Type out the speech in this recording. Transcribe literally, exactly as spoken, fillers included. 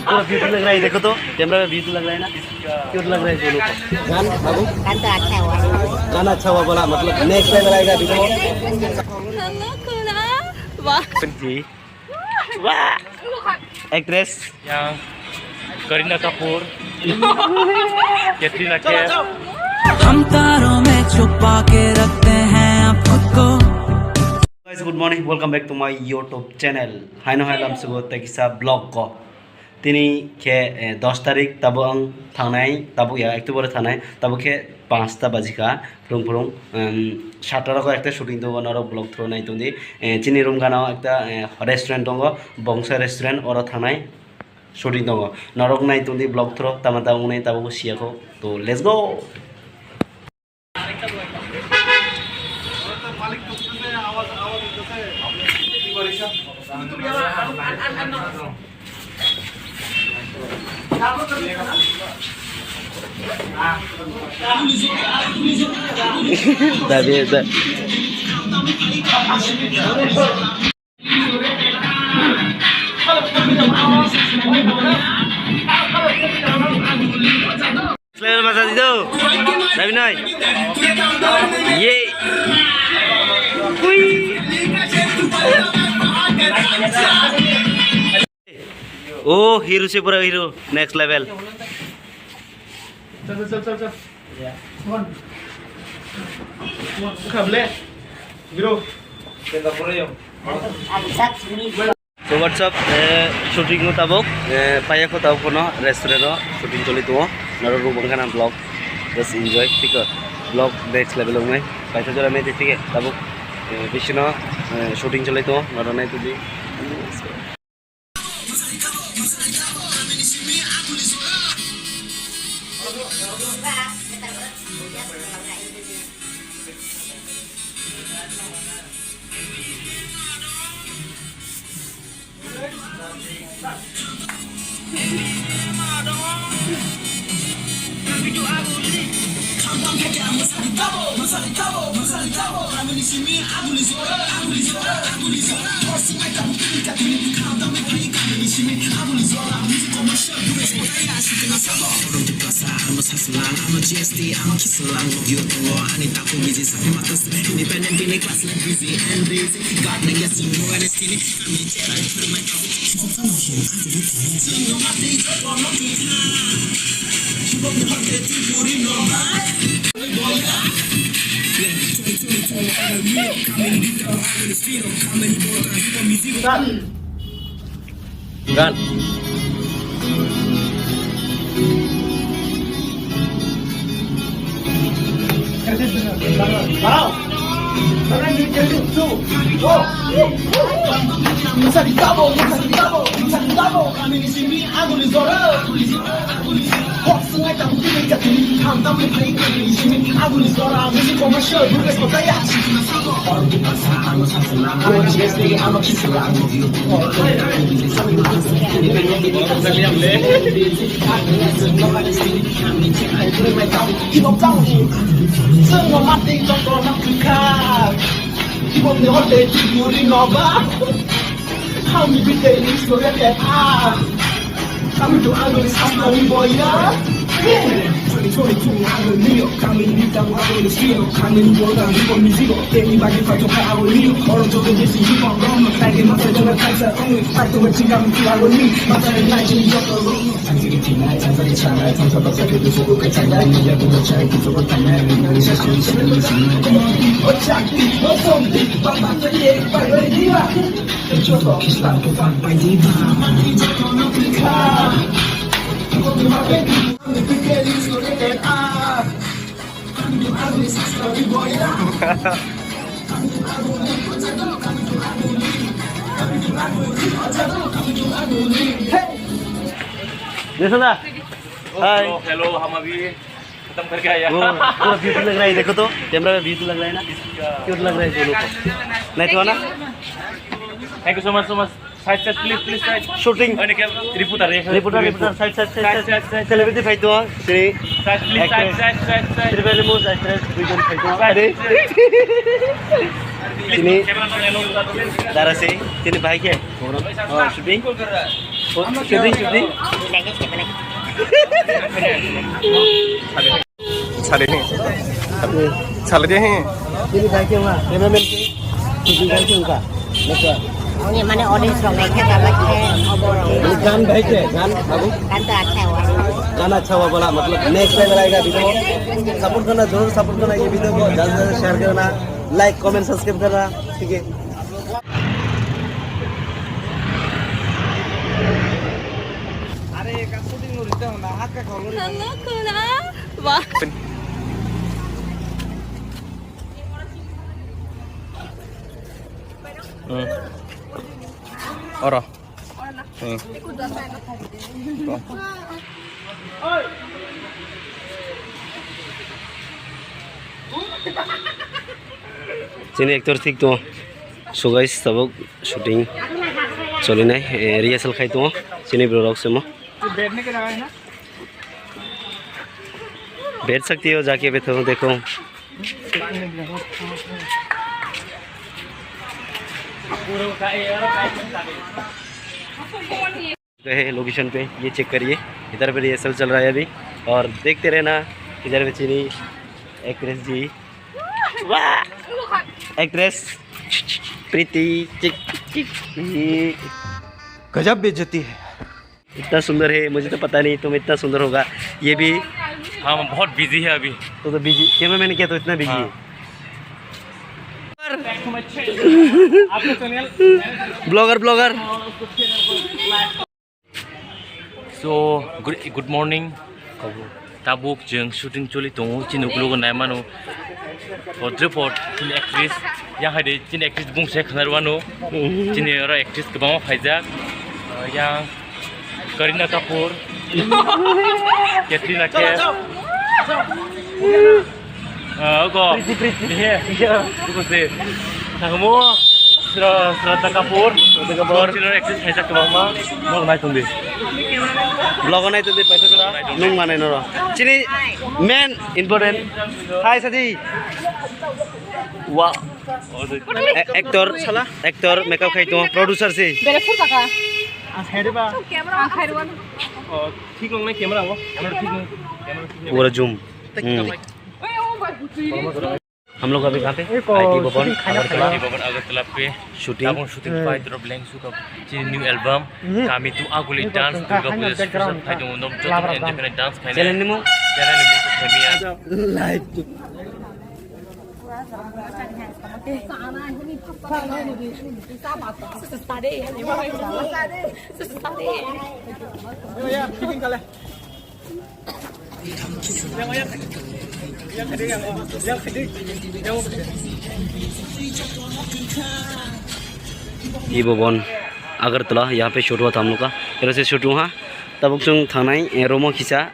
पूरा ब्यूटी लग रहा है, देखो तो, कैमरा में ब्यूटी लग रहा है ना? क्यूट लग रहा है दोनों को। गान, बाबू? गान तो अच्छा हुआ। गाना अच्छा हुआ बोला, मतलब, नेक्स्ट लेवल आएगा, देखो। हेलो, कुला। वाह। जी। वाह। एक्ट्रेस। या, करीना कपूर। कैटरीना कैफ। हम तारों में छुपा के रखते हैं आप खुद को। Guys, good morning, welcome back to my YouTube channel. Haino hai lamsugo tekisa vlog ko. Tini khe, eh, dos tarik, tabuk ang thangnai, tabuk ya, October thangnai, tabuk khe panch ta baji kha, phrung phrung, em, sat ta rok ekta shooting tongo, norok vlog through nai tongdi. Eh, chini room gana o ekta, eh, restaurant tongo, Bongsa Restaurant, oro thangnai shooting tongo, norok nai tongdi vlog through, tama tama wngnai tabuk siya kho, to let's go. Selamat masak itu. Tapi noi. Ye. Hui. Oh, hero se pura hero, next level. Chal, chal, chal, chal, chal. Khable. Bro. So what's up? Eh, shooting o tabuk, eh, paya ko tabuk kono restaurant o shooting choli tongo. Naro rubang kana vlog. Just enjoy, thik o. Vlog next level wngnai. Paisa jora nai thik o. Tabuk, eh, bisino, eh, shooting choli tongo. Naro nai tuli. Gan. Kami to ugly, I'm not boy, yeah. Twenty twenty-two, I'm a New York, coming in, I'm walking in the street, I'm coming in, I'm people, music, anybody, fight to, I will leave, or to the busy, you can't run, like, in my friend, I'm a fighter, only fight to what you got me to, I will leave, my friend, like, in your room. जैसा था। हाय। हेलो, हम अभी खत्म करके आए हैं। वो पूरा ब्यूटी लग रहा है, देखो तो, कैमरा में ब्यूटी लग रहा है ना? क्यूट लग रहा है दोनों को। नहीं तो ना? Thank you so much, so much. Side, side, please, please, side. Shooting. Oh, ini kayak reporter ya. Reporter, reporter, side, side, side, side. Side, side, side. Celebrity fight doang. Sini. Side, please, side, side, side, side. Triple Moose actress, duijon fight doang. Side, side. Sini. Camera man, hello. Dara si, sini bhai ke? Oh, shooting. Shooting, shooting. सारे हैं। सारे हैं। ये भी भाई के हुआ, कैमरामैन के, ये भी भाई के हुआ। देखो। ये माने audience लोग नहीं थे, तब तक थे, और बोल रहा हूँ। ये गान भाई के, गान, बाबू। गान तो अच्छा हुआ। गाना अच्छा हुआ, बोला, मतलब, next time आएगा video। Support करना, जरूर support करना ये video को, ज़्यादा से ज़्यादा share करना, like, comment, subscribe करना, ठीक है। Hello, Kula. Wah. Hmm. Oro. Hmm. Chini actor thik tongo. So guys, tabuk shooting cholinai, eh, rehearsal khai tongo. Chini borok se mo. बैठ सकती हो जाके, बैठो, देखो। गए हैं लोकेशन पे, ये चेक करिए, इधर पे रिहर्सल चल रहा है अभी, और देखते रहना इधर पे चीनी एक्ट्रेस जी, वाह! एक्ट्रेस प्रीति चिक, चिक, ये गजब बेइज्जती है। इतना सुंदर है, मुझे तो पता नहीं तुम इतना सुंदर होगा। ये भी हाँ, बहुत बिजी है अभी। तो, तो बिजी, कैमरामैन क्या तो इतना बिजी है? हाँ। Blogger, blogger. So, good, good morning. Tabuk chwng shooting choli tongo, chini ukologo nai mano. Odre por chini actress, yang hai de chini actress bung se khwna rwano. Chini oro actress kwbangma phaijak. Yang Kareena Kapoor, Katrina Kaif. Ah, ogo. Priti, Priti. Iya. Ogo se. Nangmo Shra-, Shraddha Kapoor. Shraddha Kapoor. Sino actress hai jak bang ma. Vlog nai tong di. Vlog nai tong di, paisa jora. Nung manai noro. Chini main important. Hi, Saji. Wow. A-, actor, actor, makeup khai tongo, producer se. Bere phur kaka. Ang khairi ba. Ang khairi ba. Oh, thik nang nai camera o. Camera thik nang. Camera thik nang. Pura zoom. Hmm. हम लोग अभी कहाँ पे? आईटी भवन, अगरतला। आईटी भवन, अगरतला पे shooting. Tabuk shooting pai drop leng shoot of chini new album. Kami tu aguli dance, Durga Puja special khai tongo, nom joto enjoy khainai dance khainai. Channel ni mung? Channel ni mung khe Khemia. Live. Ibo bon Agartala, yaha pe shoot hua tha, amlo ka. Ero se shoot hua, tabuk chwng thangnai, eh, room o kisa.